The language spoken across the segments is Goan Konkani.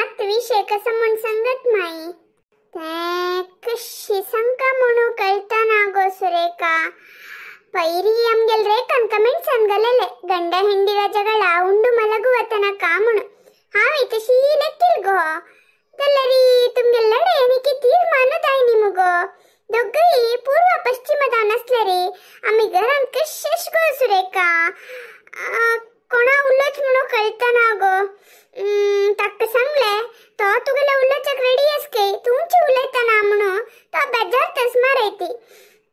आतां विशय कसो म्हूण सांगत माई तें कशी सांगका म्हणू कळटा ना गो सुरेखा. ಪೈರಿ ಅಮ್ಗೆಲ್ ರೇಖನ್ ಕಮೆಂಟ್ಸ್ ಅನ್ಗಲೆಲೆ ಗಂಡ ಹೆಂಡಿರ ಜಗಳ ಉಂಡು ಮಲಗುವ ತನಕ ಮುಣು ಹಾವೈತ ಶೀಲೆ ಕಿಲ್ಗೋ ತಲ್ಲರಿ ತುಮ್ಗೆಲ್ಲಡೆ ಏನಕ್ಕೆ ತೀರ್ಮಾನ ತಾಯಿ ನಿಮಗೋ ದೊಗ್ಗೈ ಪೂರ್ವ ಪಶ್ಚಿಮದ ನಸ್ಲರಿ ಅಮ್ಮಿ ಗರಂ ಕಶ್ ಗೋ ಸುರೇಖಾ कोणा उल्लोच म्हणून कळतना गो ताका सांगले तो तुगेले उलोवच्याक रेडी आस काय तुमचे उलयतना म्हणून तो बेजारतच मारयती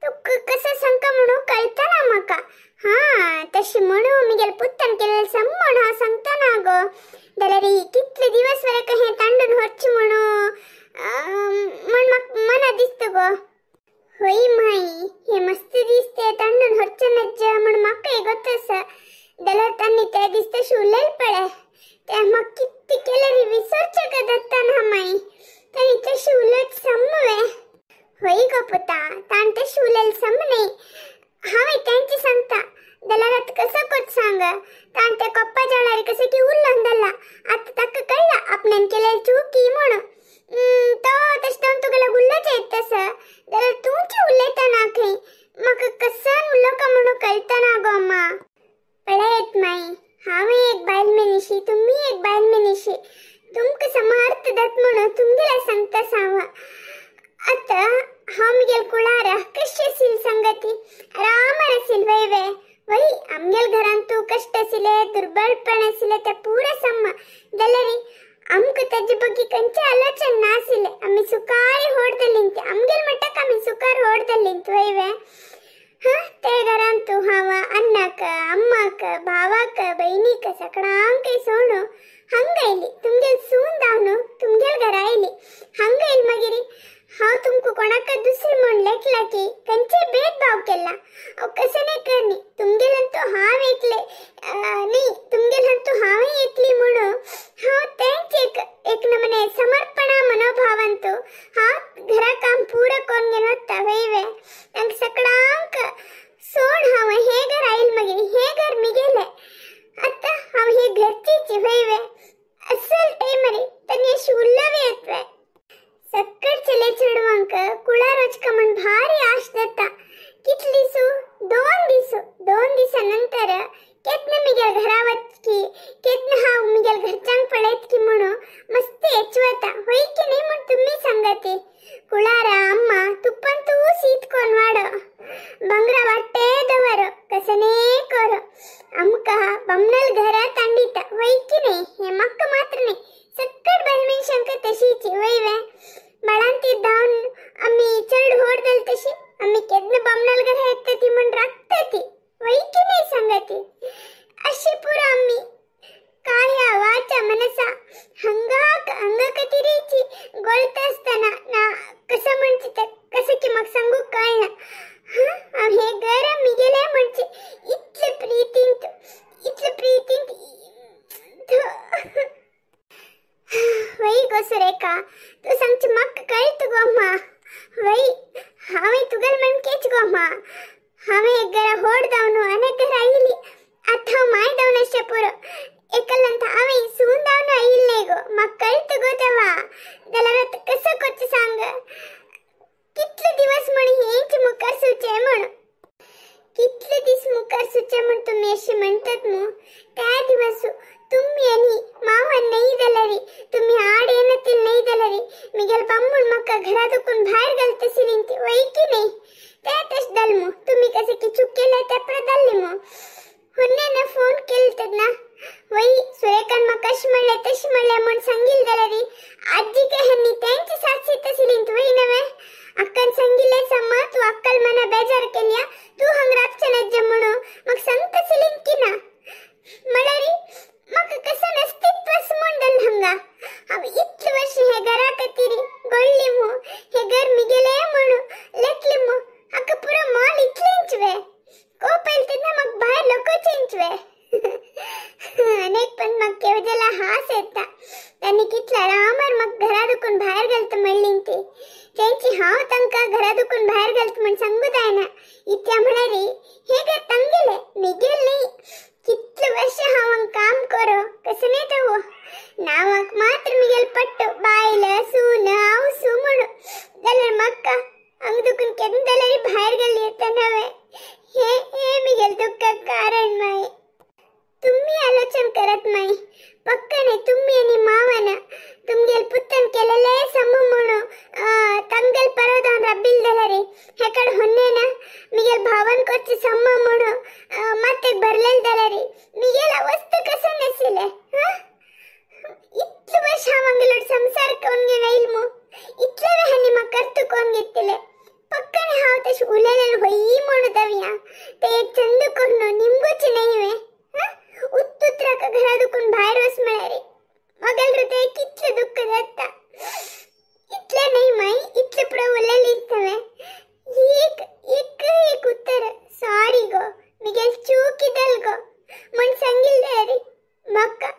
तुका कसं सांगका म्हणून कळतना म्हाका. हां तशी म्हणून मिगेल पुत्तान केलेलं सम म्हण हांव सांगतना गो जाल्यार कितले दिवस वरेक हें तांडून व्हरचें म्हणून म्हण म्हाका मना दिसता गो. होय माई हें मस्त दिसते तांडून व्हरचें नज्ज म्हण म्हाकाय गोत आसा जाल्यार तांणी ते दीस तशें उलयलें पळय ते म्हाका कितें केल्यार विसरचें का दत्ता माई तांणी तशें उलयत सम वे. होय गो पुता ताणें तशें उलयलें सम न्ही हांवें तेंचें सांगता जाल्यार आतां कसो कोत सांग ताणें ते कोप्पा जाणार कशें की उलोवन जालां आतां ताका कळ्ळां आपणान केलें चुकी म्हणून तो तशें जावन तुगेलो उलोवचें येता तसो जाल्यार तुमचें उलयता ना खंय म्हाका कसान उलोवका म्हणून कळटा ना गो अम्मा. पळयात माई हांवें एक बायल मनीशी तुमी एक बायल मनीशी तुमकां समर्थ जात म्हणून तुमगेलें सांगता हांव. आतां हांव म्हगेल कुळारा कशी आशिल्ली सांगा ती आरामार आशिल्ली वय वे वय आमगेल घरांत तूं कश्ट आशिल्ले दुर्बळपण आशिल्लें तें पुरो सम जाल्यार आमकां ताजे बगी खंयचें आलोचन नाशिल्लें आमी सुखार होडतलीं ती आमगेल म्हणटा आमी सुखार होडतलीं वय वे. हां ते घरांत तूं हांव अण्णाक अम्माक भावाक बहिणीक सगळ्यांकय सोडून हांगा आयली तुमगेल सून जावन तुमगेल घरा आयली हांगा आयली मागीर हांव तुमकां कोणाक दुसरें म्हूण लेखला की खंयचेय भेदभाव केला हांव कसो न्ही करनी तुमगेल्यान हांव एकलें न्ही तुमगेल्यान तूं हांवें एकली म्हणून हांव तेंच एक एक नमने समर्पणा मनोभावान तूं हांव घरा काम पुरो करून घेवन वता वय वे तांकां सगळ्यांक सोड हांव हें घर आयल मागीर हें घर मिगेलें आतां हांव हे घरचीच वय वे असल टायमार तांणी अशें उलोवं येत वे. सक्कड चले चेडवांक कुळार वचका म्हण भारी आश जाता कितले दिसू दोन दिसू दोन दिसा नंतर केन्ना मिगेल घरा वचकी केन्ना हांव मिगेल घरच्यांक पळयत की म्हणून मस्त हेच वता होय की न्ही म्हण तुमी सांगा ती. कुळारा अम्मा तुप्पान तूं शीत कोन वाडो भांगरा वाट्टे दवर कसने करो आमकां बमनल घरा तांडिता होय की न्ही हें म्हाका मात्र न्ही सक्कड बायल मनशांक तशीच वय वे. बाळांती धावन आमी चड व्हड जाली तशी आमी केन्ना बामणाल घरा येता ती म्हण राखता ती वय की न्ही सांगा ती. अशी पुरो आमी काया वाचा मनसा हंगाक हंगा तिरीची गोळता आसतना ना कसं म्हणचे ते कसं की म्हाका सांगूंक कळना. हां हांव हें घर मिगेलें म्हणचे इतले प्रितीन इतले प्रितीन वय गो सुरेखा तूं सांगचें म्हाका कळटा गो अम्मा. वय हांवें तुगेलें म्हणकेच गो अम्मा हांवें एक घरा होड जावन आनी एक घरा आयली आतां हांव माय जावन अशें पुरो एकल्यान हांवें सून जावन आयिल्लें गो म्हाका कळटा गो तेवा जाल्यार आतां कसो करचें सांग कितले दिवस म्हण हेंच मुखार सुचें म्हण कितले दीस मुखार सुचें म्हण तुमी अशें म्हणटात न्हू त्या दिवस तुमी आनी मावान न्ही जाल्यार तुमी आड येनातील न्ही जाल्यार मिगेल बामूण म्हाका घरा दुखून भायर घालता आशिल्ली ती वय की न्ही ते तशें जालें मू तुमी कशें की चूक केल्या त्या प्रमाण जालें मू. हुन्ने फोन केलो तेन्ना वय सुरेखान म्हाका अशें म्हणलें तशें म्हणलें म्हूण सांगिल्लें जाल्यार आजी काय न्ही तेंची साथ येता आशिल्ली वय नवें अक्कान सांगिल्लें समा तूं अक्कल मना बेजार केल्या तूं हांगा राबचें नज्ज म्हणून म्हाका सांगता आशिल्ली की ना म्हळ्यार म्हाका कसं अस्तित्वच म्हूण जालें हांगा हांव इतले वर्स हे घरा खातीर गोळ्ळी मू हें घर मिगेलें म्हणून लेखलें मू हाका पुरो मोल इतलेंच वे कोप आयलें तेन्ना म्हाका भायर लोकोचेंच वे. अनेक पण म्हाका केवजेला हास येता तांणी कितल्या आरामार म्हाका घरा दुखून भायर घालता म्हणली ती तेंची हांव तांकां घरा दुखून भायर घालता म्हण सांगू जायना इत्या म्हळ्यार हें घर तांगेलें मिगेल न्ही. कितले वर्ष हांव काम करो कसं न्ही तो नांवाक मात्र पट्टो बायल सून हांव सू म्हणू जाल्यार म्हाका हांगा दुखून केन्ना जाल्यार भायर गेल्ली येता नवे. हे हे मिगेल दुःखाक कारण माई. तुम्ही आलोचन करत माई पक्का नाही. तुम्ही आणि मावान तुमगेल पुत्तन केलेले सम म्हणू ತಂಗಲ್ ಪರೋದವನ್ ರಬ್ಬಿಲ್ದಲ್ಲರಿ ಹೆಕಡ್ ಹೊನ್ನೇನ ಮಿಗೆಲ್ ಭಾವನ್ ಕೊಚ್ಚಿ ಸಮ್ಮ म्हणू ಮತ್ತೆ ಬರ್ಲೆಲ್ದಲ್ಲರಿ ಮಿಗೆಲ್ ಅವಸ್ತು ಕಸ ನೆಸಿಲೆ. ಇತ್ಲು ವರ್ಷ ಹಾವಂಗಲೋಡ್ ಸಂಸಾರ कोणगे नैल मु इतले हनी मा कर्तु कोण पक्कने हाव तश उलेलेल होई म्हणू दविया ते एक चंद कोण निमगोची नहीवे. उत्तुत्राक घरा दुखून भायर वस म्हळ्यारी मगल हृदय कितले दुःख जाता. इतले नाही माई इतले पुढे उलेली नव्हे. एक एक एक उत्तर सॉरी गो मिगेल चूक गो म्हण सांगिल्ले रे म्हाका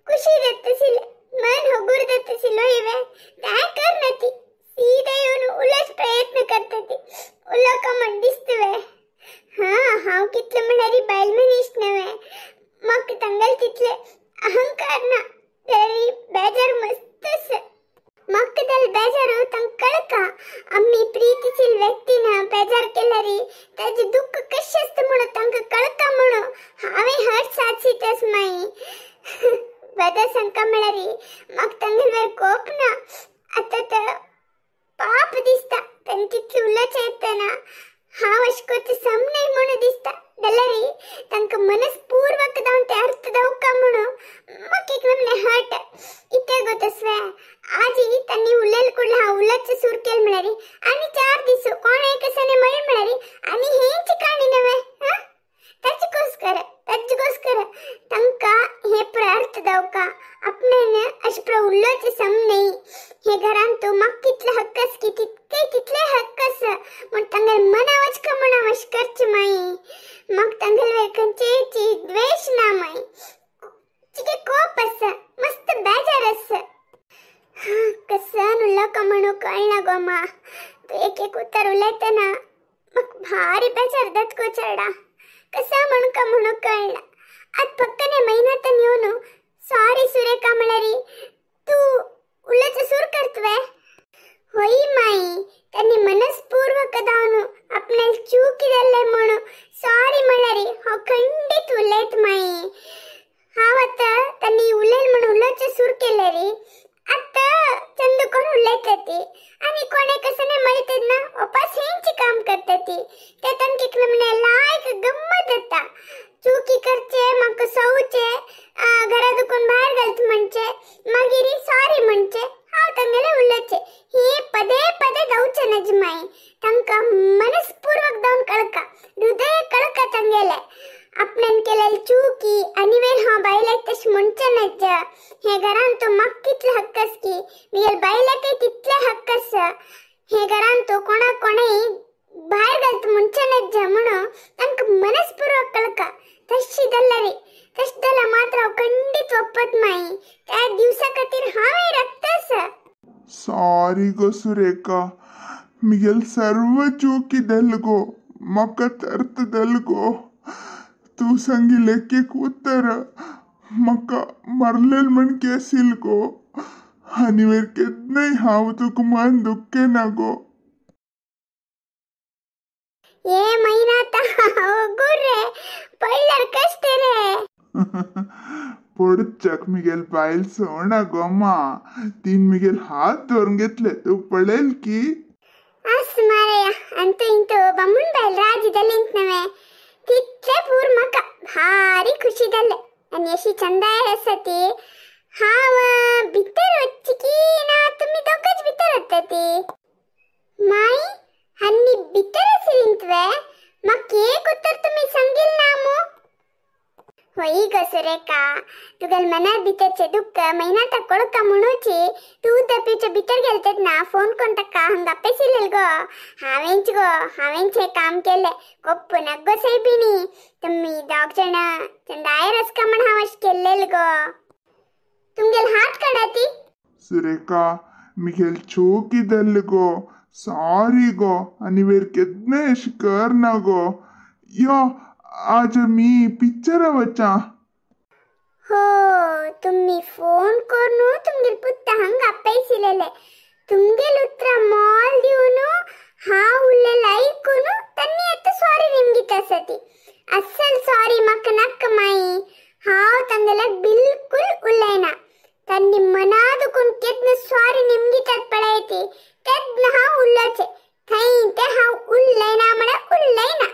खुशी दत्तसिले मन हगूर दत्तसिलो इवे काय करनती सीधा येऊन उलोच प्रयत्न करतती उलोका म्हण दिसतवे. हा हांव कितले म्हळ्यारी बायल मनीस नव्हे म्हाका तांगेले तितले अहंकार ना तरी बेजार मस्त आसा. म्हाका जाल्यार बेजार तांकां कळका आमी प्रीतीशील व्यक्तीन बेजार केल्यारी ताजें दुःख कशें आसता म्हणून तांकां कळका म्हणून हांवें हर्ट सादसीतच माई. बदल सांगका म्हळ्यारी म्हाका तांगेले कोप ना. आतां तर पाप दिसता तांकां तितलें उलोवचें येतना हांव अशें करचें सम न्हय म्हणून दिसता जाल्यारी तांकां मनसपूर्वक जावन ते अर्थ दावका म्हणून म्हाका एक नमने हर्ट इतले गो तसवे. आजी तांणी उलयल कुडले हांव उलोवचें सुरू केलें म्हळ्यारी आनी 4 दीस कोण एकसाने मेळ म्हळ्यारी आनी हेंच काणी नव्हे. हां ताचेकोस्कर ताचेकोस्कर तांकां हे प्रार्थ दावका आपणेन अशें प्र उलोवचें सम न्हय. हे घरान तूं म्हाका कितले हक्क आसा की तितके तितले हक्क आसा म्हूण तांगेले मना वचका म्हूण हांव अशें करचें माई. म्हाका तांगेले खंयचेय द्वेश ना माई. चिके कोप आसा मस्त बेजार आसा. कसन उलोवका म्हणून कळना गो मा. तूं एक एक उतर उलयतना म्हाका भारी बेजार जाता गो चेडा. कसा म्हणका म्हणून कळना. आतां पक्कने महिन्यातन येवन सॉरी सुरेखा म्हळ्यारी तूं उलोवचें सुरू करतवे. होय माई तांणी मनसपूर्वक जावन आपणाक चूक जाल्लें म्हणून सॉरी म्हळ्यारी हांव खंडीत उलयत माई. हांव आतां तांणी उलयल म्हणून उलोवचें सुरू केलें रे आतां चंद कोण उलयता ती आनी कोणे कसने मेळटा ना वापस हेंच काम करता ती. ते तांकां एक नमने लायक गम्मत जाता. चुकी करचे म्हाका सवचे घरा दुखून भायर घालता म्हणचे मागीर सॉरी म्हणचे हांव तांगेले उलोवचें. हे पदे पदे जावचें नज माई. तांकां मनसपूर्वक जावन कळका हृदय कळका तांगेले आपणान केलेली चुकी आनी वेर हांव बायलाक तशें म्हणचें नज. हे घरान तूं म्हाका कितले हक्क आसा की मिगेल बायलाकय तितले हक्क आसा. हे घरान तूं कोणाक कोणेय भायर घालता म्हणचें नज म्हणून तांकां मनसपूर्वक कळका. तशी जाल्यार तशें जाल्यार मात्र हांव खंडीत वपत माई. त्या दिवसा खातीर हांवय रक्त आसा. सॉरी गो सुरेखा मिगेल सर्व चूकी दल गो म्हाका तर्त दल गो. तूं सांगिल्लें एक एक उत्तर म्हाका मरलेल म्हण केसील गो आनी वेर केन्नाय हांव तुका मन दुख्खें ना गो. ए महिनाता गुर्रे पडल्यार कष्ट रे. पडच्याक मिगेल बायल सोणा गो मा. तीन मिगेल हात धरून घेतले तूं पळयल की. आस मारया अंतू इंतू बामूण बायल राजी जाली नव्हे तितले पूर म्हाका भारी खुशी जाले. आनी अशी चंदाय आसा ती हांव भितर वचची की ना तुमी दोगच भितर वता ती. माई हन्नी भितर आशिल्ली तुवें म्हाका एक उत्तर तुमी सांगील ना मू. होय गो सुरेखा तुगेल मनात भितरचें दुःख महिनाता कळका म्हणूची तूं दपिच्या भितर गेलतेत ना फोन कोण ताका हांगा पेसिलेल गो. हांवेंच गो हांवेंच हें काम केलें कोप्प नाक गो सायबिणी. तुमी दोग जाणां चंदाय रसका म्हण हांव अशें केल्लेल गो. तुमगेल हात काडाती. सुरेखा मिगेल चूकी जाल्ली गो सॉरी गो आनी वेर केन्नाय अशें करना गो. यो आज मी पिक्चरा वचा. हो तुम्ही फोन करून तुमगेल पुत्ता हांगा सॉरी निमगितात पळयती तेन्ना हांव उलोवचें थंय तें हांव उलयना म्हळ्यार उलयना.